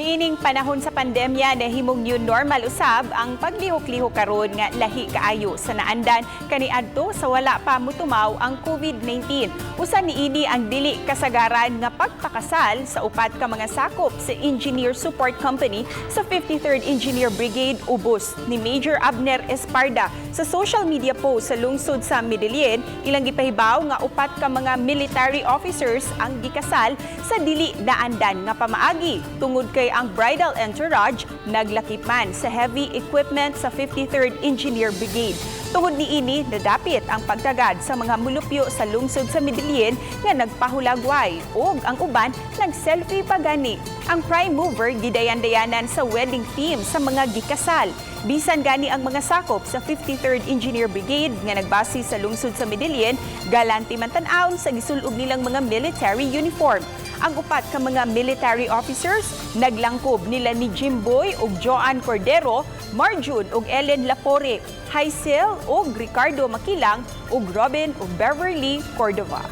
Niining panahon sa pandemya, nahimong new normal usab ang paglihok-lihok karon nga lahi kaayo sa naandan kaniadto sa wala pa mutumaw ang COVID-19. Usa niini ang dili kasagaran nga pagpakasal sa upat ka mga sakop sa Engineer Support Company sa 53rd Engineer Brigade, ubos ni Major Abner Esparda. Sa social media post sa lungsod sa Medellin, ilang gipahibaw nga upat ka mga military officers ang gikasal sa dili naandan nga pamaagi tungod kay ang bridal entourage naglakip man sa heavy equipment sa 53rd Engineer Brigade. Tungod niini, nadapit ang pagtagad sa mga mulupyo sa lungsod sa Medellin nga nagpahulagway ug ang uban nag-selfie pa gani. Ang prime mover gidayan-dayanan sa wedding theme sa mga gikasal. Bisan gani ang mga sakop sa 53rd Engineer Brigade nga nagbase sa lungsod sa Medellin, galante man tan-awon sa gisulob nilang mga military uniform. Ang upat ka mga military officers naglangkob nila ni Jimboy ug Joan Cordero, Marjun ug Ellen Lapore, Haisel ug Ricardo Makilang ug Robin ug Beverly Cordova.